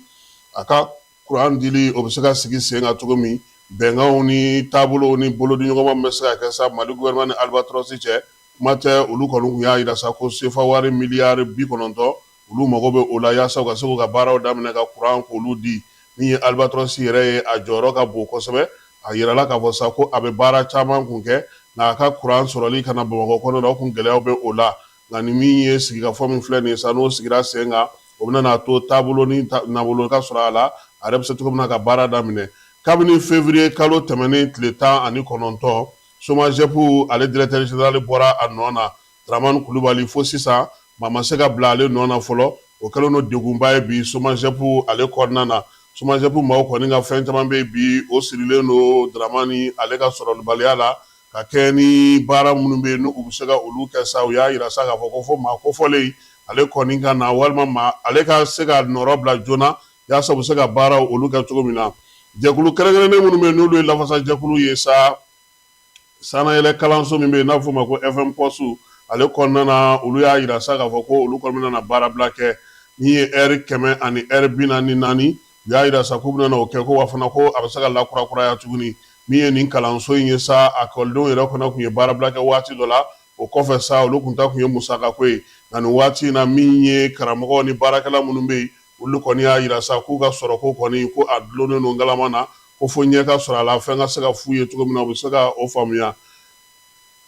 a ka kuran dili, o bɛ se ka sigi sen kan cogo min, bɛnkanw ni taabolow ni bolodiɲɔgɔnma min bɛ se ka kɛ sa Mali gouvernement ni Albatros cɛ. Kuma tɛ, olu kɔni tun y'a jira sa ko sefa wari miliyari 90, olu mago bɛ o la yaasa u ka se k'u ka baaraw daminɛ ka kuran k'olu di. Min ye Albatros yɛrɛ ye, a jɔyɔrɔ ka bon kosɛbɛ. A yirala k'a fɔ sa ko a bɛ baara caman kun kɛ, nka a ka kuran sɔrɔli ka na Bamakɔ kɔnɔ la, o kun gɛlɛyaw bɛ o la. Nka ni min ye sigikafɔ min filɛ nin ye sa, n'o sigira sen kan, o bɛna n'a to taabolo ni nabolo ka sɔrɔ a la, a yɛrɛ bɛ se cogo min na ka baara daminɛ. Kabini février kalo tɛmɛnen tile 19, SOMAGEP ale directeur général bɔra a nɔ na, Dramani Kulubali, fo sisan maa ma se ka bila ale nɔ na fɔlɔ. O kɛlen don degunba ye bi SOMAGEP ale kɔnɔna na. SOMAGEP maaw kɔni ka fɛn caman bɛ yen bi, o sirilen don Dramani ale ka sɔrɔlibaliya la, ka kɛ ni baara minnu bɛ yen, n'u bɛ se ka olu kɛ sa. U y'a jira sa k'a fɔ ko fo maa kofɔlen ale kɔni ka na, walima maa ale ka se ka nɔrɔ bila joona yaasa u bɛ se ka baaraw olu kɛ cogo min na. Jɛkulu kɛrɛnkɛrɛnnen minnu bɛ yen, n'olu ye lafasajɛkulu ye sa, sannayɛlɛ kalanso min bɛ yen n'a bɛ f'o ma ko FMPOS ale kɔnɔna na, olu y'a jira sa k'a fɔ ko olu kɔni bɛna na baarabila kɛ min ye ɛri 100 ani ɛri 44. U y'a jira sa k'u bɛna o kɛ, ko wa fana ko a bɛ se ka lakurakuraya tuguni. Min ye nin kalanso in ye sa, a ekɔlidenw yɛrɛ fana tun ye baarabila kɛ waati dɔ la. O kɔfɛ sa, olu kun ta tun ye musakako ye. Nka nin waati in na, min ye karamɔgɔw ni baarakɛla minnu bɛ yen, olu kɔni y'a jira sa k'u ka sɔrɔko kɔni, ko a dulonnen don ngalama na, ko fo ɲɛ ka sɔrɔ a la, fɛn ka se ka f'u ye cogo min na, u bɛ se ka o faamuya.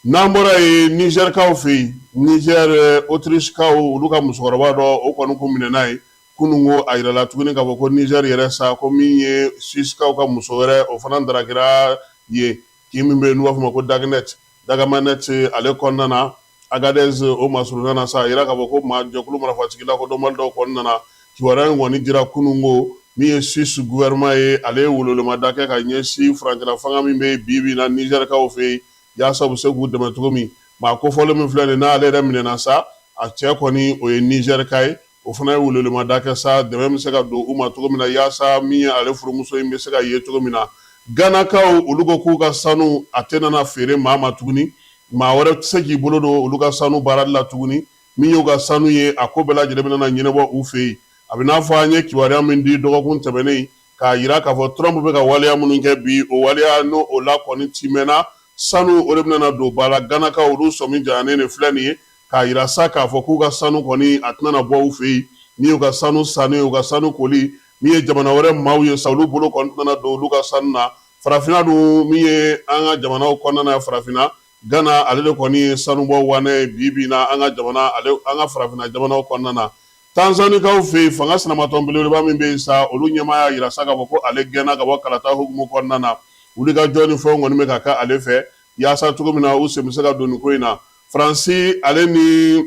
N'an bɔra yen, Nizɛrikaw fɛ yen, Nizɛri, Otirishikaw, olu ka musokɔrɔba dɔ, o kɔni kun minɛna yen kununko. A yirala tuguni k'a fɔ ko Nizɛri yɛrɛ sa, ko min ye Suisikaw ka muso wɛrɛ, o fana darakira yen, kin min bɛ yen n'u b'a fɔ ma ko Dagnɛti, Dagamanɛti ale kɔnɔna na, Agadez o masurunna na sa. A yira k'a fɔ ko maa jɛkulu marifatigi lakodɔnbali dɔw kɔni nana. Kibaruya in kɔni dira kununko. Min ye Suisse gouvernement ye, ale ye welewelemada kɛ ka ɲɛsin furancɛla fanga min bɛ yen bi bi in na Nizɛrikaw fɛ yen, yaasa u bɛ se k'u dɛmɛ cogo min. Maa kofɔlen min filɛ nin n'ale yɛrɛ minɛna sa, A cɛ kɔni o ye Nizɛrika ye. O fana ye welewelemada kɛ sa, dɛmɛ bɛ se ka don u ma cogo min na, yaasa min ye ale furumuso in bɛ se ka ye cogo min na. Ganakaw olu ko k'u ka sanu a tɛna feere maa ma tuguni, maa wɛrɛ tɛ se k'i bolo don olu ka sanu baarali la tuguni. Min y'u ka sanu ye, a ko bɛɛ lajɛlen bɛna ɲɛnabɔ u fɛ yen. A bɛ n'a fɔ an ye kibaruya min di dɔgɔkun tɛmɛnen k'a jira k'a fɔ Trump bɛ ka waleya minnu kɛ bi, o waleya n'o o la kɔni timɛna, sanu o de bɛna don ba la. Ganakaw olu sɔmi jayanen de filɛ nin ye k'a jira sa k'a fɔ k'u ka sanu kɔni a tɛna bɔ u fɛ yen. Min y'u ka sanu sanni, u ka sanu koli, min ye jamana wɛrɛ maaw ye sa, olu bolo kɔni tɛna don olu ka sanu na. Farafinna dun, min ye an ka jamanaw kɔnɔna na, farafinna Gana ale de kɔni ye sanubɔ wanɛ ye bi bi na an ka jamana, ale an ka farafinna jamanaw kɔnɔna na. Tanzanikaw fɛ yen, fanga sinamatɔn belebeleba min bɛ yen sa, olu ɲɛmaa y'a jira sa k'a fɔ ko ale gɛnna ka bɔ kalata hukumu kɔnɔna na. Wulikajɔ ni fɛnw kɔni bɛ ka kɛ ale fɛ yaasa cogo min na u sen bɛ se ka don nin ko in na. Faransi ale ni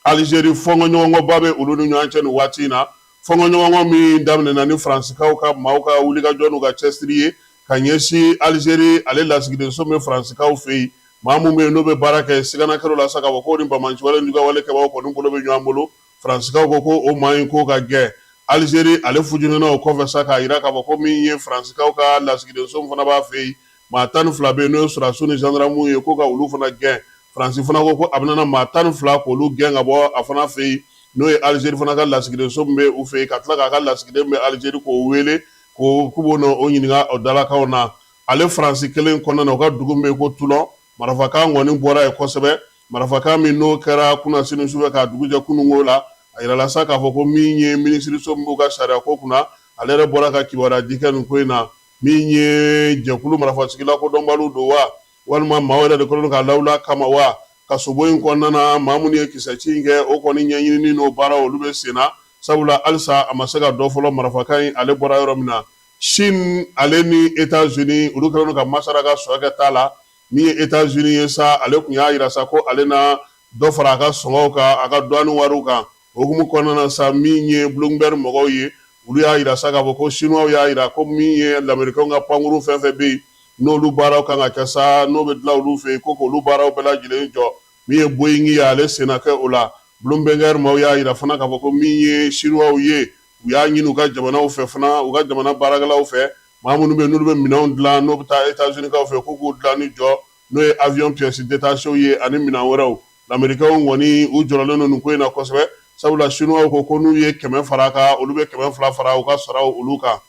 Alizeri fɔnkɔɲɔgɔnkɔba bɛ olu ni ɲɔgɔn cɛ nin waati in na. Fɔnkɔɲɔgɔnkɔ min daminɛna ni Faransikaw ka maaw ka wulikajɔ n'u ka cɛsiri ye ka ɲɛsin Alizeri ale lasigidenso min bɛ Faransikaw fɛ yen, maa min bɛ yen n'o bɛ baara kɛ sigana kɛr'o la sa k'a fɔ k'o ni banbaanciwale ni juguyawale kɛbaaw kɔni bolo bɛ ɲɔgɔn bolo. Faransikaw ko ko o maa in ko ka gɛn. Alizeri ale fujununa o kɔfɛ sa k'a jira k'a fɔ ko min ye Faransikaw ka lasigidenso min fana b'a fɛ yen, maa 12 bɛ yen n'o ye sɔrɔdasiw ni zandarmuw ye, ko ka olu fana gɛn. Faransi fana ko ko a bɛna maa 12 k'olu gɛn ka bɔ a fana fɛ yen, n'o ye Alizeri fana ka lasigidenso min bɛ u fɛ yen, ka tila k'a ka lasigiden min bɛ Alizeri k'o wele ko k'u b'o o ɲininka o dalakanw na. Ale Faransi kelen kɔnɔna na, u ka dugu min bɛ yen ko Tulɔn, marifakan kɔni bɔra yen kosɛbɛ. Marifakan min n'o kɛra kunasini sufɛ k'a dugu jɛ kununko la, a yirala sa k'a fɔ ko min ye minisiriso min b'u ka sariyako kunna, ale yɛrɛ bɔra ka kibaruya di kɛ nin ko in na. Min ye jɛkulu marifatigi lakodɔnbaliw don wa, walima maaw yɛrɛ de kɛlen don k'a lawuli a kama wa, kasobon in kɔnɔna na, maa minnu ye kisɛci in kɛ, o kɔni ɲɛɲinini n'o baaraw olu bɛ sen na, sabula halisa a ma se ka dɔn fɔlɔ marifakan in ale bɔra yɔrɔ min na. Chine ale ni États-Unis olu kɛlen don ka masara ka sɔrɔ kɛ t'a la. Min ye États-Unis ye sa, ale tun y'a jira sa ko ale na dɔ fara a ka sɔngɔw kan, a ka douane wariw kan. O hukumu kɔnɔna na sa, min ye Bloomberg mɔgɔw ye, olu y'a jira sa k'a fɔ ko Chinois y'a jira ko min ye Lamerikanw ka pankurun fɛn fɛn bɛ yen, n'olu baaraw kan ka kɛ sa, n'o bɛ dilan olu fɛ yen, ko k'olu baaraw bɛɛ lajɛlen jɔ. Min ye Boeing ye, ale senna kɛ o la. Bloomberg maaw y'a jira fana k'a fɔ ko min ye Chinois ye, u y'a ɲini u ka jamanaw fɛ fana, u ka jamana baarakɛlaw fɛ, maa minnu bɛ yen n'olu bɛ minɛnw dilan, n'o bɛ taa États-Unis kaw fɛ, k'u k'u dilanni jɔ, n'o ye avion pièces détachées ye ani minɛn wɛrɛw. Lamerikɛnw kɔni u jɔrɔlen don nin ko in na kosɛbɛ, sabula Chinois ko ko n'u ye 100 fara a kan, olu bɛ 200 fara u ka saraw olu kan.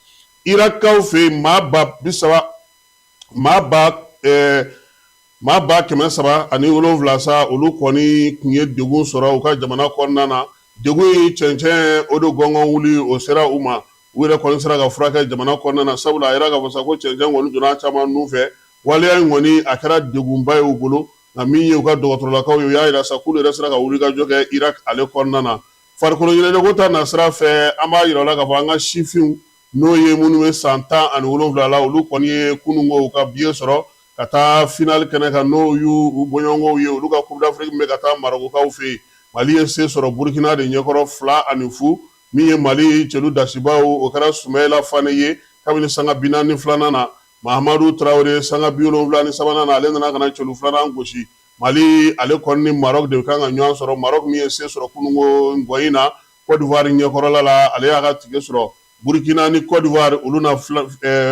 Irakkaw fɛ yen, maa ba bi saba, maa ba maa 307 sa, olu kɔni tun ye degun sɔrɔ u ka jamana kɔnɔna na. Degun in cɛncɛn o de gɔngɔn wuli o sera u ma. U yɛrɛ kɔni sera ka furakɛ jamana kɔnɔna na, sabula a yira k'a fɔ sa ko cɛncɛn kɔni donna caman nun fɛ. Waleya in kɔni a kɛra degunba ye u bolo, nka min ye u ka dɔgɔtɔrɔlakaw ye, u y'a yira sa k'olu yɛrɛ sera ka wulikajɔ kɛ Irak ale kɔnɔna na. Farikolo ɲɛnajɛko ta nasira fɛ, an b'a yira aw la k'a fɔ an ka sifinw, n'o ye minnu bɛ san 17 la, olu kɔni ye kununko u ka biye sɔrɔ ka taa finali kɛnɛ kan, n'o y'u bɔɲɔgɔnkow ye, olu ka Coupe d'Afrique min bɛ ka taa Marɔkukaw fɛ yen. Mali ye se sɔrɔ Burukina de ɲɛkɔrɔ 2-0. Min ye Mali cɛlu dasibaw, o kɛra Sumayila Fane ye kabini sanga 42nan na. Mahamadu Tarawele sanga 73nan na, ale nana ka na cɛlu filanan gosi. Mali ale kɔni ni Maroc de kan ka ɲɔgɔn sɔrɔ. Maroc min ye se sɔrɔ kununko ngɔyi na Côte d'Ivoire ɲɛkɔrɔla la, ale y'a ka tike sɔrɔ. Burukina ni Côte d'Ivoire olu na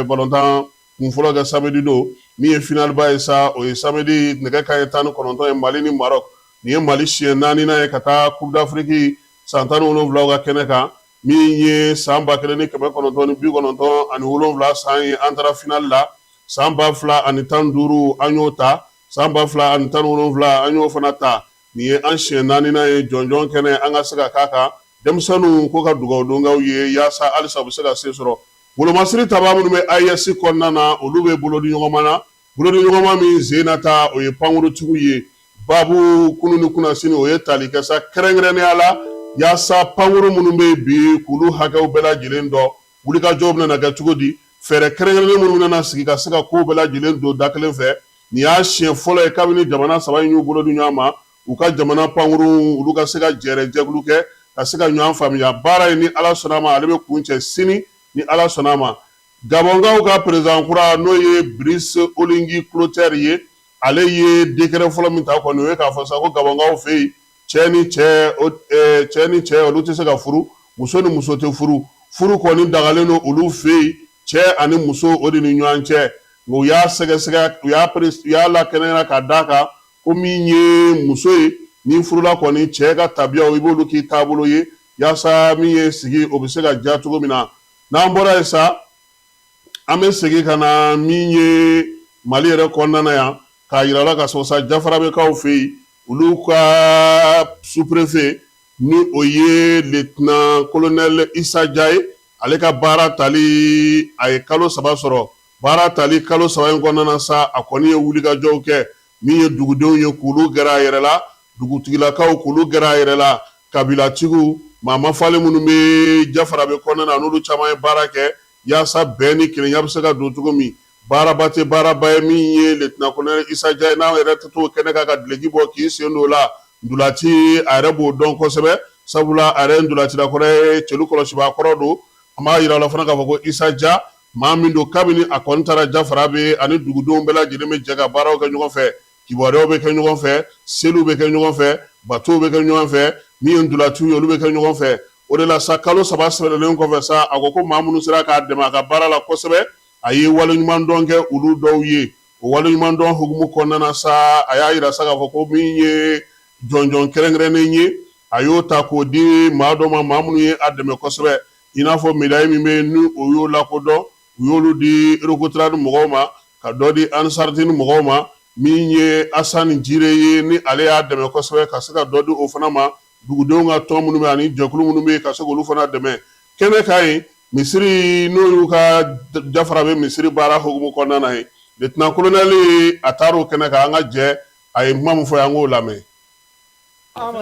balontan kun fɔlɔ kɛ samedi don. Min ye finaliba ye sa, o ye samedi nɛgɛ kanɲɛ 19 ye, Mali ni Maroc. Nin ye Mali siɲɛ naaninan ye ka taa Coupe d'Afrique san 17 ka kɛnɛ kan. Min ye san 1997 san ye, an taara finali la. San 2015 an y'o ta, san 2017 an y'o fana ta. Nin ye an siɲɛ naaninan ye jɔnjɔn kɛnɛ an ka se ka k'a kan. Denmisɛnninw ko ka dugawu don k'aw ye yaasa halisa u bɛ se ka se sɔrɔ. Wolomasiri tabaa minnu bɛ AES kɔnɔna na, olu bɛ bolodiɲɔgɔnma na. Bolodiɲɔgɔnma min sen na ta, o ye pankurutigiw ye. Babu kunun ni kunnasini, o ye tali kɛ sa kɛrɛnkɛrɛnnenya la yaasa pankuru minnu bɛ yen bi, k'olu hakɛw bɛɛ lajɛlen dɔn. Wulikajɔw bɛna kɛ cogo di? Fɛɛrɛ kɛrɛnkɛrɛnnen minnu bɛna sigi ka se ka kow bɛɛ lajɛlen don da kelen fɛ. Nin y'a siɲɛ fɔlɔ ye kabini jamana saba in y'u bolo di ɲɔgɔn ma, u ka jamana pankurun olu ka se ka jɛrɛ jɛkulu kɛ ka se ka ɲɔgɔn faamuya. Baara in, ni Ala sɔnna a ma, ale bɛ kuncɛ sini ni Ala sɔnna a ma. Gabɔnkaw ka perezidan kura, n'o ye Brice Oligui Clotaire ye, ale ye décret fɔlɔ min ta kɔni, o ye k'a fɔ sa ko Gabɔnkaw fɛ yen, cɛ ni cɛ cɛ ni cɛ olu tɛ se ka furu, muso ni muso tɛ furu. Furu kɔni dagalen don olu fɛ yen, cɛ ani muso o de ni ɲɔgɔn cɛ. Nka u y'a sɛgɛsɛgɛ, u y'a lakɛnɛya ka d'a kan ko min ye muso ye, n'i furula kɔni, cɛ ka tabiyaw i b'olu k'i taabolo ye, yaasa min ye sigi o bɛ se ka diya cogo min na. N'an bɔra yen sa, an bɛ segin ka na min ye Mali yɛrɛ kɔnɔna na yan, k'a yira la ka sɔrɔ sa Jafarabɛkaw fɛ yen, olu ka sous-préfet ni o ye lieutenant colonel Isa Ja ye, ale ka baara tali a ye kalo 3 sɔrɔ. Baara tali kalo 3 in kɔnɔna na sa, a kɔni ye wulikajɔw kɛ. Min ye dugudenw ye, k'olu gɛrɛ a yɛrɛ la, dugutigilakaw k'olu gɛrɛ a yɛrɛ la, kabilatigiw, maa mafalen minnu bɛ Jafarabe kɔnɔna na, n'olu caman ye baara kɛ yaasa bɛn ni kelenya bɛ se ka don cogo min. Baaraba tɛ baaraba ye min ye lieutenant colonel Isa Ja ye, n'a yɛrɛ tɛ t'o kɛnɛ kan ka duloki bɔ k'i sen don o la. Ntolaci a yɛrɛ b'o dɔn kosɛbɛ, sabula a yɛrɛ ye ntolacila kɔrɔ ye, celu kɔlɔsibaa kɔrɔ don. An b'a yira la fana k'a fɔ ko Isa Ja maa min don, kabini a kɔni taara Jafarabe, ani dugudenw bɛɛ lajɛlen bɛ jɛ ka baaraw kɛ ɲɔgɔn fɛ, kibaruyaw bɛ kɛ ɲɔgɔn fɛ, seliw bɛ kɛ ɲɔgɔn fɛ, batow bɛ kɛ ɲɔgɔn fɛ, min ye ntolaciw ye, olu bɛ kɛ ɲɔgɔn fɛ. O de la sa, kalo 3 sɛbɛnnen kɔfɛ sa, a ko ko maa minnu sera k'a dɛmɛ a ka baara la kosɛbɛ, a ye waleɲumandɔn kɛ olu dɔw ye. O waleɲumandɔn hukumu kɔnɔna na sa, a y'a yira sa k'a fɔ ko min ye jɔnjɔn kɛrɛnkɛrɛnnen ye, a y'o ta k'o di maa dɔ ma, maa minnu ye a dɛmɛ kosɛbɛ, i n'a fɔ médaille min bɛ yen ni o y'o lakodɔn, u y'olu di Recotrade mɔgɔw ma, ka dɔ di Ansardine mɔgɔw ma. Min ye Asani Jire ye, ni ale y'a dɛmɛ kosɛbɛ, ka se ka dɔ di o fana ma. Dugudenw ka tɔn minnu bɛ ani jɛkulu minnu bɛ yen, ka se k'olu fana dɛmɛ. Kɛnɛ kan yen, misiri n'o y'u ka Jafarabe misiri baara hukumu kɔnɔna na ye, lieutenant colonel a taara o kɛnɛ kan. An ka jɛ a ye kuma min fɔ, an k'o lamɛn. K'aw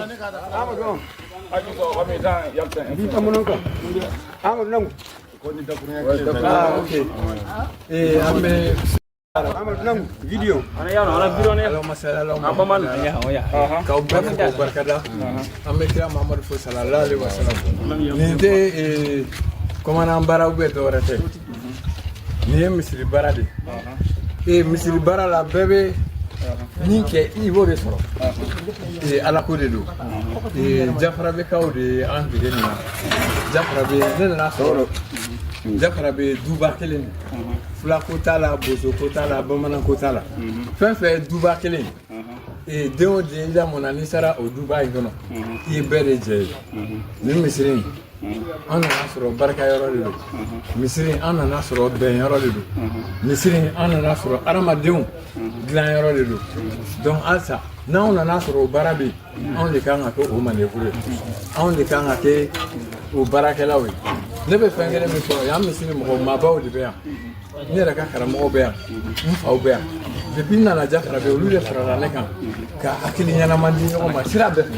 bɛɛ fo k'aw barikada. An bɛ kira Muhamadu fo sallallahu alaihi wasallam. Nin tɛ commandant baara ou bien dɔwɛrɛ tɛ, nin ye misiri baara de ye. Misiri baara la, bɛɛ bɛ min kɛ, i b'o de sɔrɔ. Ala ko de don. Jafarabɛkaw de ye an dege nin na. Jafarabe, ne nana sɔrɔ Jafarabe duba kelen de, fulako t'a la, bosoko t'a la, bamananko t'a la, fɛn fɛn ye duba kelen ye. Den o den i lamɔna, n'i sara o duba in kɔnɔ, i ye bɛɛ de jɛ ye. Nin misiri in, an nana sɔrɔ barika yɔrɔ de don. Misiri, an nana sɔrɔ bɛn yɔrɔ de don. Misiri, an nana sɔrɔ adamadenw dilan yɔrɔ de don. Donc halisa n'anw nana sɔrɔ o baara bɛ yen, anw de kan ka kɛ o maneforo ye, anw de kan ka kɛ o baarakɛlaw ye. Ne bɛ fɛn kelen min fɔ yan, misiri mɔgɔ maabaw de bɛ yan, ne yɛrɛ ka karamɔgɔw bɛ yan, n faw bɛ yan. Depuis n nana Jafarabe, olu de farala ne kan ka hakili ɲɛnama di ɲɔgɔn ma sira bɛɛ fɛ.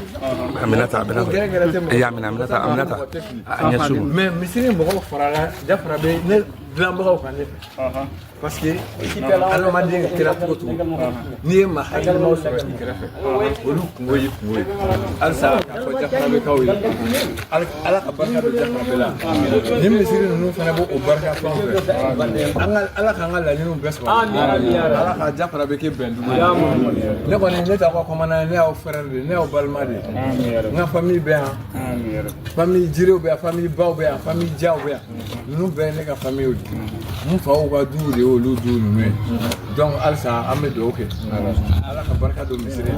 Aminata, Aminata. Gɛrɛgɛrɛ tɛ mɔgɔ. Eh, Aminata, Aminata, Aminata. Mɔgɔ tɛ fili. A ɲɛsin ma. Mais misiri mɔgɔw farala Jafarabe ne dilanbagaw kan ne fɛ, parce que adamaden kɛra cogo cogo, n'i ye maa hakilimaw sɔrɔ i kɛrɛfɛ, olu kungo y'i kungo ye. Halisa k'a fɔ Jafarabekaw ye, Ala ka barika don Jafarabe la. Ni misiri ninnu fana b'o barika fɛn fɛ, an ka Ala k'an ka laɲiniw bɛɛ sɔrɔ. Ala ka Jafarabe kɛ bɛndugu ye. Ne kɔni, ne t'aw ka commandant ye, ne y'aw frère de ye, ne y'aw balima de ye. N ka famille bɛ yan, famille Jirew bɛ yan, famille Baw bɛ yan, famille Jaw bɛ yan. Ninnu bɛɛ ye ne ka famille de ye, n faw ka duw de ye olu duw ninnu ye. Donc halisa an bɛ dugawu kɛ, Ala ka barika don misiri in,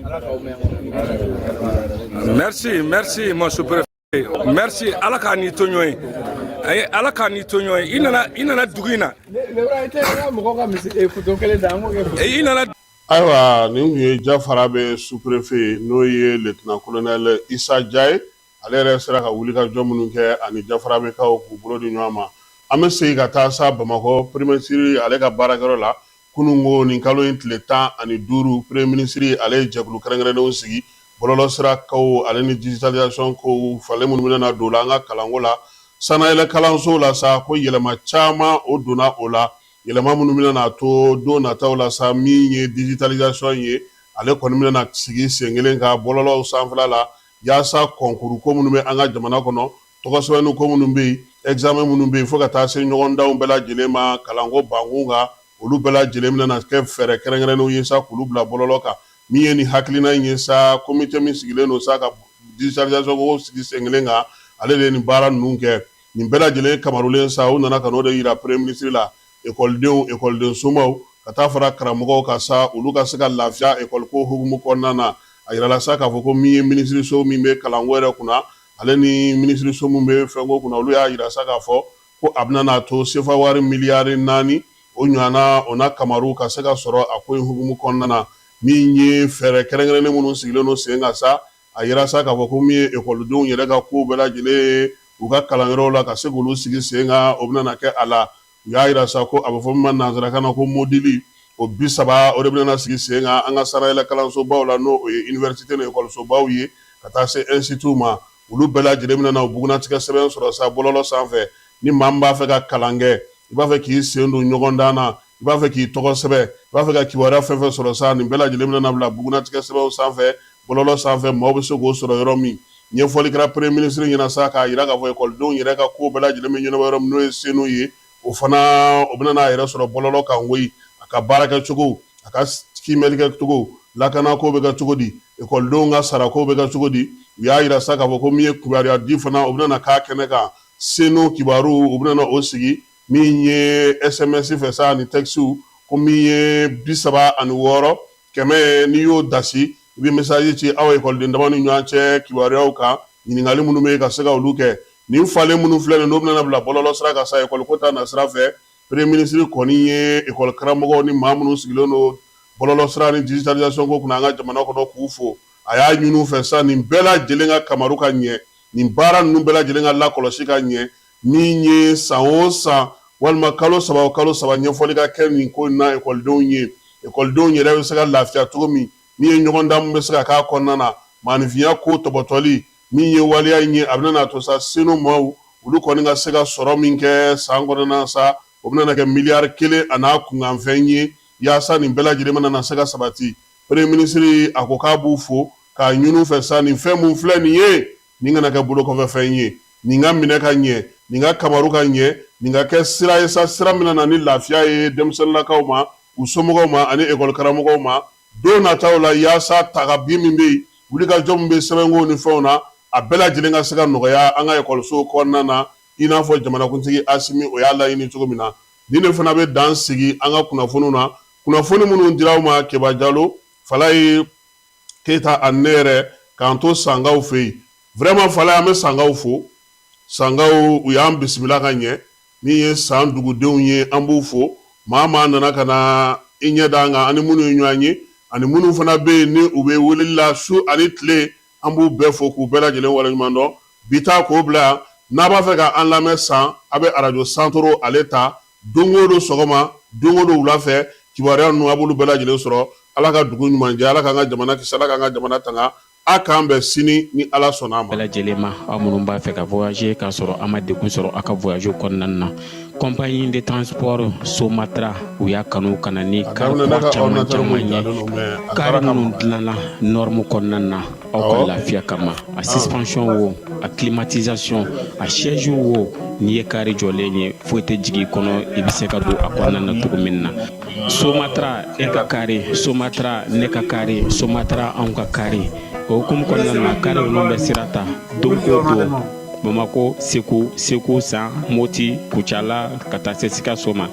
Ala k'aw mɛn. Merci, merci, mon sous-préfet. Merci. Ala k'a n'i to ɲɔgɔn ye. Ayi, Ala k'a n'i to ɲɔgɔn ye. I nana dugu in na. Lebra, i tɛ n ka mɔgɔ ka misi foto kelen ta, an k'o kɛ foto. I nana Ayiwa, nin tun ye Jafarabe sous-préfet, n'o ye lieutenant colonel Isa Ja ye. Ale yɛrɛ sera ka wulikajɔ minnu kɛ ani Jafarabekaw k'u bolo di ɲɔgɔn ma. An bɛ segin ka taa sa Bamakɔ, premier ministre ale ka baarakɛyɔrɔ la. Kunun ko nin kalo in tile 15, premier ministre ale ye jɛkulu kɛrɛnkɛrɛnnenw sigi bɔlɔlɔsira kow ale ni digitalisation kow, falen minnu bɛna don la an ka kalanko la, sanayɛlɛ kalanso la sa, ko yɛlɛma caman o donna o la, yɛlɛma minnu bɛna to don nataw la sa. Min ye digitalisation ye, ale kɔni bɛna sigi sen kelen ka bɔlɔlɔw sanfɛla la, yaasa concours ko minnu bɛ an ka jamana kɔnɔ, tɔgɔ sɛbɛnni ko minnu bɛ yen, examen minnu bɛ yen, fo ka taa se ɲɔgɔndanw bɛɛ lajɛlen ma kalanko bankun kan, olu bɛɛ lajɛlen bɛna kɛ fɛɛrɛ kɛrɛnkɛrɛnnenw ye sa k'olu bila bɔlɔlɔ kan. Min ye nin hakilina in ye sa, komite min sigilen don sa ka digitalisation ko sigi sen kelen kan, ale de ye nin baara ninnu kɛ. Nin bɛɛ lajɛlen kamarulen sa, u nana ka n'o de yira premier ministre la. Ekɔlidenw, ekɔliden somaw, ka taa fara karamɔgɔw kan sa, olu ka se ka lafiya ekɔliko hukumu kɔnɔna na. A yirala sa k'a fɔ ko min ye minisiriso min bɛ kalanko yɛrɛ kunna, ale ni minisiriso min bɛ fɛnko kunna, olu y'a yira sa k'a fɔ ko a bɛna n'a to sefa wari miliyari 4 o ɲɔgɔnna, o na kamaru ka se ka sɔrɔ a ko in hukumu kɔnɔna na. Min ye fɛɛrɛ kɛrɛnkɛrɛnnen minnu sigilen don sen kan sa, a yira sa k'a fɔ ko min ye ekɔlidenw yɛrɛ ka kow bɛɛ lajɛlen ye u ka kalanyɔrɔw la, ka se k'olu sigi sen kan, o bɛna kɛ a la. U y'a yira sa ko a bɛ fɔ min ma nansarakan na ko module, o 30, o de bɛna sigi sen kan an ka sanayɛlɛ kalansobaw la, n'o o ye université ni ekɔlisobaw ye, ka taa se institut ma. Olu bɛɛ lajɛlen bɛna na u bugunnatigɛ sɛbɛn sɔrɔ sa bɔlɔlɔ sanfɛ. Ni maa min b'a fɛ ka kalan kɛ, i b'a fɛ k'i sen don ɲɔgɔndan na, i b'a fɛ k'i tɔgɔ sɛbɛn, i b'a fɛ ka kibaruya fɛn fɛn sɔrɔ sa, nin bɛɛ lajɛlen bɛna bila bugunnatigɛ sɛbɛnw sanfɛ bɔlɔlɔ sanfɛ, maaw bɛ se k'o sɔrɔ yɔrɔ min. Ɲɛfɔli kɛra premier ministre ɲɛna sa k'a yira k'a fɔ ekɔlidenw yɛrɛ ka ko bɛɛ lajɛlen bɛ ɲɛnabɔ yɔrɔ min, n'o ye CENOU ye, o fana o bɛna n'a yɛrɛ sɔrɔ bɔlɔlɔ kan koyi. A ka baarakɛcogo, a ka kiimɛli kɛcogo, lakanako bɛ kɛ cogo di, ekɔlidenw ka sarako bɛ kɛ cogo di. U y'a yira sa k'a fɔ ko min ye kibaruya di fana, o bɛna k'a kɛnɛ kan. CENOU kibaru, u bɛna o sigi min ye SMS fɛ sa ani texte, ko min ye 36 100, n'i y'o dasi, i bɛ message ci aw ekɔliden dama ni ɲɔgɔn cɛ kibaruyaw kan, ɲininkali minnu bɛ yen ka se ka olu kɛ. Nin falen minnu filɛ nin, n'o bɛna bila bɔlɔlɔ sira kan sa ekɔliko ta na sira fɛ, premier ministre kɔni ye ekɔli karamɔgɔw ni maa minnu sigilen don bɔlɔlɔ sira ni digitalisation ko kunna an ka jamana kɔnɔ k'u fo. A y'a ɲini u fɛ sa nin bɛɛ lajɛlen ka kamaru ka ɲɛ, nin baara ninnu bɛɛ lajɛlen ka lakɔlɔsi ka ɲɛ. Min ye san o san walima kalo 3 o kalo 3 ɲɛfɔli ka kɛ nin ko in na ekɔlidenw ye, ekɔlidenw yɛrɛ bɛ se ka lafiya cogo min, min ye ɲɔgɔndan min bɛ se ka k'a kɔnɔna na, maaninfinya ko tɔbɔtɔli min ye waleya in ye, a bɛna n'a to sa CENOU maaw olu kɔni ka se ka sɔrɔ min kɛ san kɔnɔna sa, o bɛna kɛ miliyari 1 a n'a kunkanfɛn ye, yaasa nin bɛɛ lajɛlen mana na se ka sabati. Premier ministre a ko k'a b'u fo k'a ɲini u fɛ sa nin fɛn mun filɛ nin ye, nin kana kɛ bolokɔfɛfɛn ye, nin ka minɛ ka ɲɛ, nin ka kamaru ka ɲɛ, nin ka kɛ sira ye sa, sira min na ni lafiya ye denmisɛnninlakaw ma, u somɔgɔw ma ani ekɔli karamɔgɔw ma don nataw la, yaasa taga bin min bɛ yen, wulikajɔ min bɛ sɛbɛnko ni fɛnw na, a bɛɛ lajɛlen ka se ka nɔgɔya an ka ekɔlisow kɔnɔna na, i n'a fɔ jamanakuntigi Asimi o y'a laɲini cogo min na. Nin de fana bɛ dan sigi an ka kunnafoniw na, kunnafoni minnu dira aw ma Keba Jalo, Falaye Keyita ani ne yɛrɛ, k'an to Sankaw fɛ yen. Vraiment Falaye, an bɛ Sankaw fo. Sankaw, u y'an bisimila ka ɲɛ. Min ye san dugudenw ye, an b'u fo. Maa maa nana ka na i ɲɛ d'an kan, ani minnu ye ɲɔgɔn ye, ani minnu fana bɛ yen ni u bɛ weleli la su ani tile, an b'u bɛɛ fo k'u bɛɛ lajɛlen waleɲuman dɔn. Bi ta k'o bila yan. N'a b'a fɛ ka an lamɛn san, a bɛ arajo Santoro ale ta don o don sɔgɔma, don o don wula fɛ, kibaruya ninnu a b'olu bɛɛ lajɛlen sɔrɔ. Ala ka dugu ɲuman jɛ, Ala k'an ka jamana kisi, Ala k'an ka jamana tanga. A k'an bɛn sini ni Ala sɔnna a ma. Bɛɛ lajɛlen ma, aw minnu b'a fɛ ka voyager k'a sɔrɔ a ma degun sɔrɔ aw ka voyage kɔnɔna na, compagnie de transport Somatra, u y'a kanu ka na ni kari kura caman caman ye, kari minnu dilanna norme kɔnɔna na aw ka lafiya kama. A suspension wo, a climatisation, a siège wo, n'i ye kari jɔlen ye, foyi tɛ jigin i kɔnɔ, i bɛ se ka don a kɔnɔna na cogo min na. Somatra, e ka kari, Somatra, ne ka kari, Somatra, anw ka kari. O hukumu kɔnɔna na, kari ninnu bɛ sira ta don o don Bamakɔ, Segu, Segu, San, Moti, Kucala, ka taa se Sikaso ma,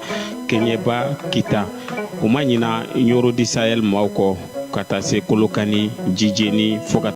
Kɛɲɛba, Kita. U ma ɲina Ɲɔrɔ du Sahel maaw kɔ, ka taa se Kolokani, Jijeni, fo ka